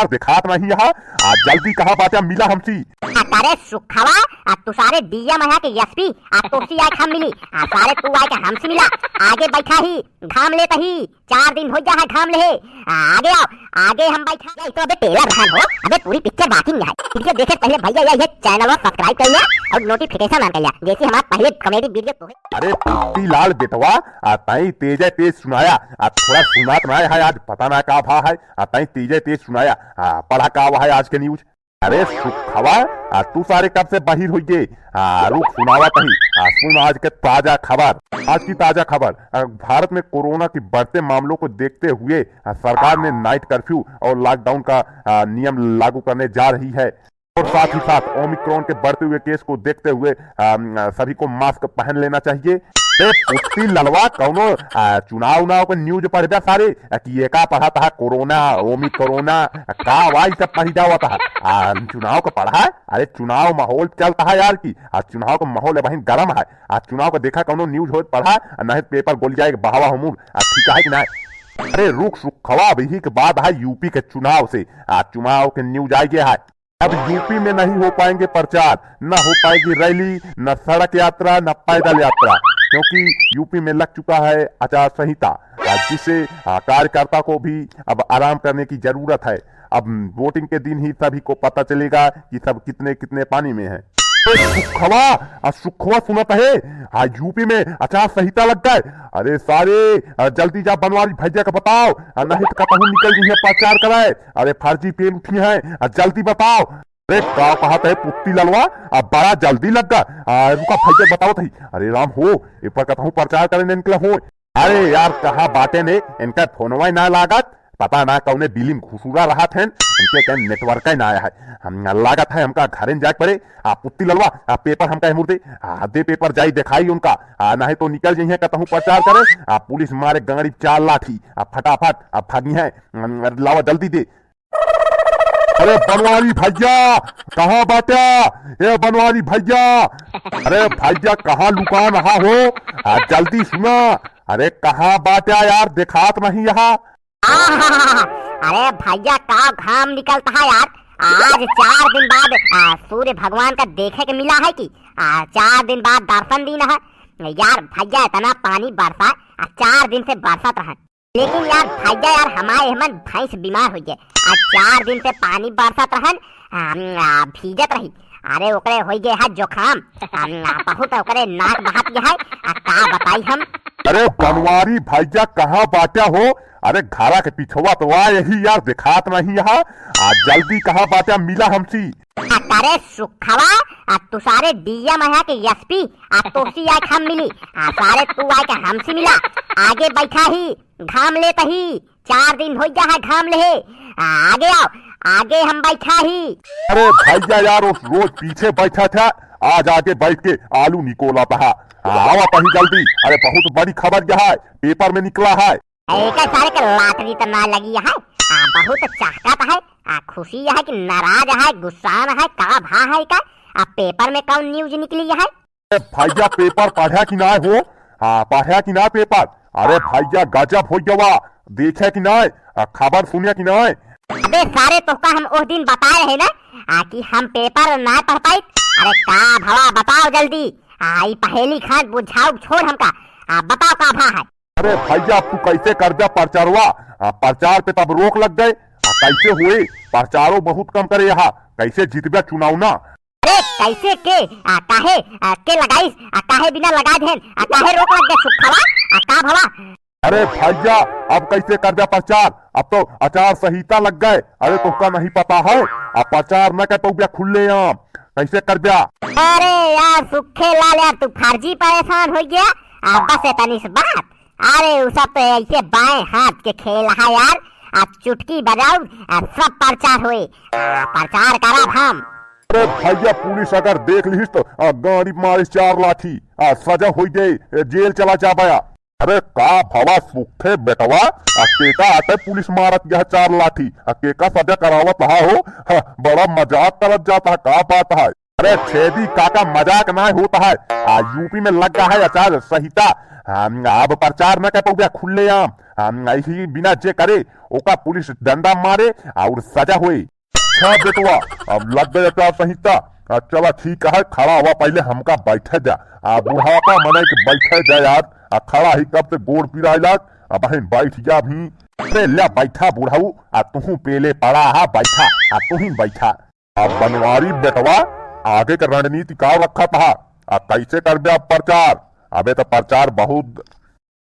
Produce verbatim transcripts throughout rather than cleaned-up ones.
यार देखात नहीं यहाँ। आ जल्दी कहाँ बाटे, मिला हमसी। आ, अरे सुखवा, आ तू सारे डीएम है कि एसपी, आ तोसी आए के हम मिली, आ सारे तू आए के हमसे मिला। आगे बैठा ही, घाम लेत ही, चार दिन हो गया है घाम ले। आ, आगे आओ, आगे हम बैठा। ये तो अबे ट्रेलर रहन हो, अबे पूरी पिक्चर बाकी नहीं है। पिक्चर देखे पहले भैया ये, ये चैनल को सब्सक्राइब कर लिया और नोटिफिकेशन ऑन कर लिया, जैसे हमारा पहले कॉमेडी वीडियो तो है। अरे पुत्ती लाल बेटवा, आ ताई तेजे तेज सुनाया, आ थोड़ा सुनात ना है आज, पता ना का भा है, आ ताई तेजे तेज सुनाया, आ पढ़ा का हुआ है आज के न्यूज। अरे सुखवा, आ तू सारे कब से बहिर हुई गे? आ रुक सुनावत ही, आ सुन आज के ताजा खबर। आज की ताजा खबर, आ, भारत में कोरोना के बढ़ते मामलों को देखते हुए, आ, सरकार ने नाइट कर्फ्यू और लॉकडाउन का, आ, नियम लागू करने जा रही है। और साथ ही साथ ओमिक्रॉन के बढ़ते हुए केस को देखते हुए, अम, सभी को मास्क पहन लेना चाहिए। ए, पुत्ती ललवा, कौनो, आ, चुनाव उनाव के न्यूज पढ़बे सारे, आ, कि ये का पढ़त है, कोरोना, ओमिक्रोना, आ, का वा, ई सब पढ़ी जावत है। आ, चुनाव का पढ़ा है? अरे, चुनाव माहौल चलत है यार की। आ, चुनाव का माहौल है बहिन गरम है। आ, चुनाव का देखा कौनो न्यूज होत पढ़ा, आ, नहीं तो पेपर गोल जाए, बहावा हो मूड। आ, ठीक है कि नहीं? अरे, रुक सुखवा, अब यही के बाद है यूपी के चुनाव से। आ, चुनाव के न्यूज आ गया है। अब यूपी में नहीं हो पाएंगे प्रचार, न हो पाएगी रैली, न सड़क यात्रा, न पैदल यात्रा, क्योंकि यूपी में लग चुका है आचार संहिता, आ, जिससे, आ, कार्यकर्ता को भी अब आराम करने की जरूरत है। अब वोटिंग के दिन ही सभी को पता चलेगा कि सब कितने कितने पानी में हैं। ए, सुखवा, आ, सुखवा सुनत है, आ, यूपी में आचार संहिता लग गए। अरे सारे, आ, जल्दी जा बनवारी भैया का बताओ, आ, नहीं तो कतहूँ निकल गई है प्रचार कराए। अरे फर्जी पेल उठी है, आ, जल्दी बताओ। अरे का कहत है पुत्ती ललवा, आ, बड़ा जल्दी लग गा। आ, रुका भैया बतावत ही। अरे राम हो, ए पर कतहूँ प्रचार करे ने निकला हो। अरे यार, कहाँ बाटे ने, इनका फोनवा ही ना लागत, पता ना कौने बिलिम घुसुरा रहत हैं, इनके कहीं नेटवर्क ही ना आया है। हम लागत है हमका घरे न जाए के पड़े। आ पुत्ती ललवा, आ पेपर हमका मुर्दे, आ दे पेपर जाई देखाई उनका, आ नहीं तो निकल जइहे कतहूँ प्रचार करे, आ पुलिस मारे गाड़ी चार लाठी, आ फटाफट, आ भागी है, लावा जल्दी दे। अरे बनवारी भैया, कहाँ बाट्या? ए बनवारी भैया, अरे भैया कहाँ लुकान रहा हो? आ, जल्दी सुना, अरे कहाँ बाट्या यार, देखात नहीं यहाँ। आहा, अरे भैया का घाम निकलत है यार, आज चार दिन बाद, आ, सूर्य भगवान का देखे के मिला है कि, आ, चार दिन बाद दर्शन दीन है यार। भैया इतना पानी बरसा, आ, चार दिन से बरसत रहा, लेकिन यार भैया यार हमारे एहमन भैंस बीमार होइ गए। आज चार दिन से पानी बरसत रहन, आ, आ, भीजत रही। अरे ओकरे होइ गए है जोखाम। आ, आ, बहुत ओकरे नाक बहत गया है। आ, का बताई हम? अरे बनवारी भैया कहाँ बाट्या हो? अरे घरा के पिछवा तो आ यही यार देखात नहीं यहाँ। आ जल्दी कहाँ बाट्या मिला हमसी। आ, अरे सुखवा, आ, तू सारे डीएम है कि एसपी, आ, तोसी आए के हम मिली, आ, सारे तू आए के हमसे मिला, आगे बैठा ही, घाम लेत ही, चार दिन हो गया है घाम ले, आ, आगे आओ, आगे हम बैठा ही। अरे भैया यार, उस रोज पीछे बैठा था, आज आगे बैठ के आलू निकोला था। आ, आवा तही जल्दी, अरे बहुत बड़ी खबर यह है, पेपर में निकला है। एकर सारे के लॉटरी त ना लगी है, आ, बहुत चहकत है, आ, खुशी है कि नाराज है, गुस्सान है, का भा है का? आ, पेपर में कौन न्यूज निकली है? ए, भैया पेपर पढ़ा कि ना हो? हाँ, पढ़ा कि ना पेपर? अरे भैया गजब हो गवा, देखे कि ना? आ, खबर सुने कि ना? अबे सारे तोहका हम ओह दिन बताए रहे ना, आ, कि हम पेपर ना पढ़ पाई। अरे का भवा बताओ जल्दी, आ, ई पहेली खान बुझाओ छोड़ हमका, आ, बताओ का भा है? अरे भैया, अब तू कैसे कर द्या प्रचारवा? आ, प्रचार पे तब रोक लग गए। आ, कैसे हुए? प्रचारो बहुत कम करे यहाँ। कैसे जीतब्या चुनाव ना? अरे कैसे के? आ, काहे? आ, के लगाइस? आ, काहे बिना लगा देन? आ, काहे रोक लग गए सुखवा? आ, का भवा? अरे भैया, अब कैसे कर द्या प्रचार? अब तो आचार संहिता लग गए। अरे तोहका नहीं पता है? अब प्रचार न कर पउब्या खुले आम। कैसे कर द्या? अरे यार सुखे लाल यार, तू फर्जी परेशान हो गया। आ, बस इतनी सी बात। अरे, उ सब तो ऐसे बाएं हाथ के खेल है यार। आ चुटकी बजाओ, आ सब प्रचार होए। आ, प्रचार करब हम। अरे भैया, पुलिस अगर देख लिहिस तो, आ, गाड़ी मारिस चार लाठी, आ, सजा होई जाए, ए, जेल चला जाबा। अरे का भवा सुखे बेटवा, आ केका आटे पुलिस मारत यह चार लाठी, आ केका सजा करावत हा हो? हाँ, बड़ा मजाक करत जाता है, का बात है? अरे छेदी काका, मजाक नाहीं होत है। आ, यूपी में लग गा है आचार संहिता। हम, अब प्रचार न कर पउबे खुलेआम। हम, ऐसी बिना जे करे, ओका पुलिस डंडा मारे अउर सजा होए। अच्छा बेटवा, अब लग गए आचार संहिता। आ, चला ठीक है, खड़ा हुआ, पहिले हमका बैठे जा। आ, बुढ़ापा मनई के बैठे जा यार। आ, खड़ा ही कब से गोड़ पिराइला। आ, बहिन बैठ जा भी। अरे ल्या बैठा बुढ़ऊ, आ तुहू पेले पड़ा हा, बैठा, आ तुही बैठा। आ बनवारी बेटवा, आगे के रणनीति का रखत हा? आ कैसे करबे अब प्रचार? अबे तो प्रचार बहुत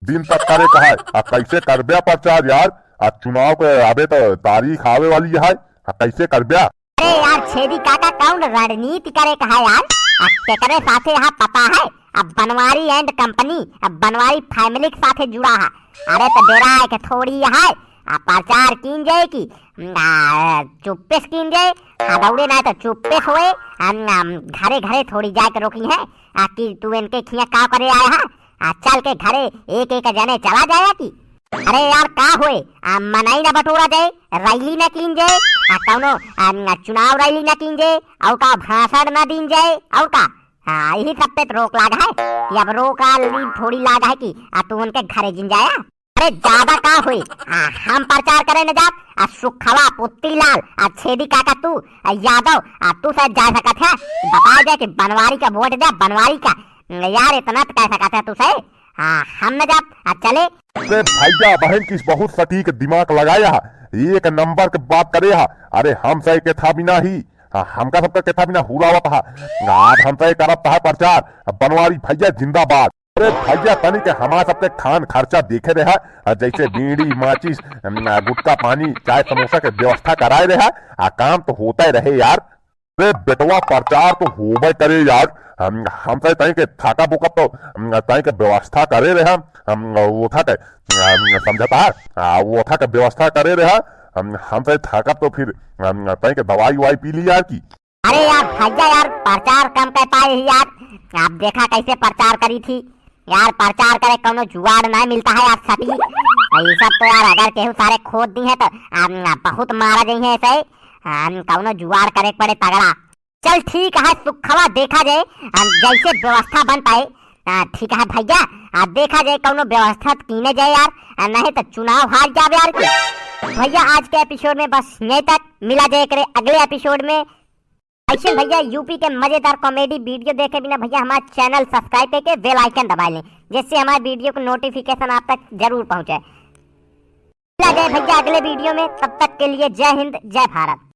दिन तक करे का है। आ कैसे करबे प्रचार यार? आ चुनाव के अबे तो तारीख आवे वाली है। आ कैसे करबे? अरे यार छेदी काका, कौन रणनीति करे का है यार? आ केकरे साथे यहाँ पता है? अब बनवारी and company, अब बनवारी family के साथे जुड़ा है। अरे तो डेराए के थोड़ी है। आ प्रचार कीन जाए कि, आ, चुप्पे से कीन जाए। हाँ दौड़े ना तो चुप्पे से होए। हम, हम घरे घरे थोड़ी जाए के रोकी है। आ कि तू इनके खिया का करे आया है? आ चल के घरे एक एक जने चला जाया कि। अरे यार का होए, आ मनई ना बटोरा जाए, रैली ना कीन जाए, आ कौनो, आ, न चुनाव रैली ना कीन जाए, और का भाषण ना दीन जाए, और का? हाँ, यही सब पे तो रोक लाग है कि अब रोक आ ली थोड़ी लाग है कि आ तू उनके घरे जिन जाया। अरे ज्यादा का होए, आ हम प्रचार करे न जाब, आ सुखवा, पुत्तीलाल, आ छेदी काका तू, आ यादव, आ तू शायद जा सकत है, बता दे कि बनवारी का वोट दे, बनवारी का। यार इतना तो कह सकत है तू सही। हाँ, हम न जाब, आ चले। अरे भैया बहन किस बहुत सटीक दिमाग लगाया है, एक नंबर के बात करे है। अरे हम सही के था बिना ही, हाँ, हमका सबका के था बिना हुरावत है। आज हम सही करत है प्रचार, बनवारी भैया जिंदाबाद। अरे भैया तनी के हमार सबके खान खर्चा देखे रहे, आ जैसे बीड़ी, माचिस, अम, गुटखा, पानी, चाय, समोसा के व्यवस्था कराए रहे, आ काम तो होता ही रहे यार। अरे बेटवा प्रचार तो होबे करे यार। हम, हम सही तनी के थाका बुका तो, अम, तनी के व्यवस्था करे रहे, हम वो था के, अम, समझता है, आ, वो था के व्यवस्था करे रहे, हम, हम सही थाका तो फिर, अम, तनी के दवाई उवाई पी ली यार की। अरे यार भैया यार प्रचार कम कर पाए ही यार। आप देखा कैसे प्रचार करी थी यार, प्रचार करे कौनो जुगाड़ ना मिलता है यार सटी। ये सब तो यार अगर केहू सारे खोद दी है तो, अम, बहुत मारा जाई है ऐसे। अम, कौनो जुगाड़ करे के पड़े तगड़ा। चल ठीक है सुखवा, देखा जाए, अम, जैसे व्यवस्था बन पाए। आ, ठीक है भैया, आ, देखा जाए कौनो व्यवस्था कीने जाए यार, आ, नहीं तो चुनाव हार जावे यार की। भैया आज के एपिसोड में बस यहीं तक, मिला जाए करे अगले एपिसोड में। ऐसे भैया यूपी के मजेदार कॉमेडी वीडियो देखे बिना भैया हमारा चैनल सब्सक्राइब करके बेल आइकन दबा लें, जिससे हमारे वीडियो को नोटिफिकेशन आप तक जरूर पहुंचे। मिला जाए भैया अगले वीडियो में, तब तक के लिए जय हिंद, जय भारत।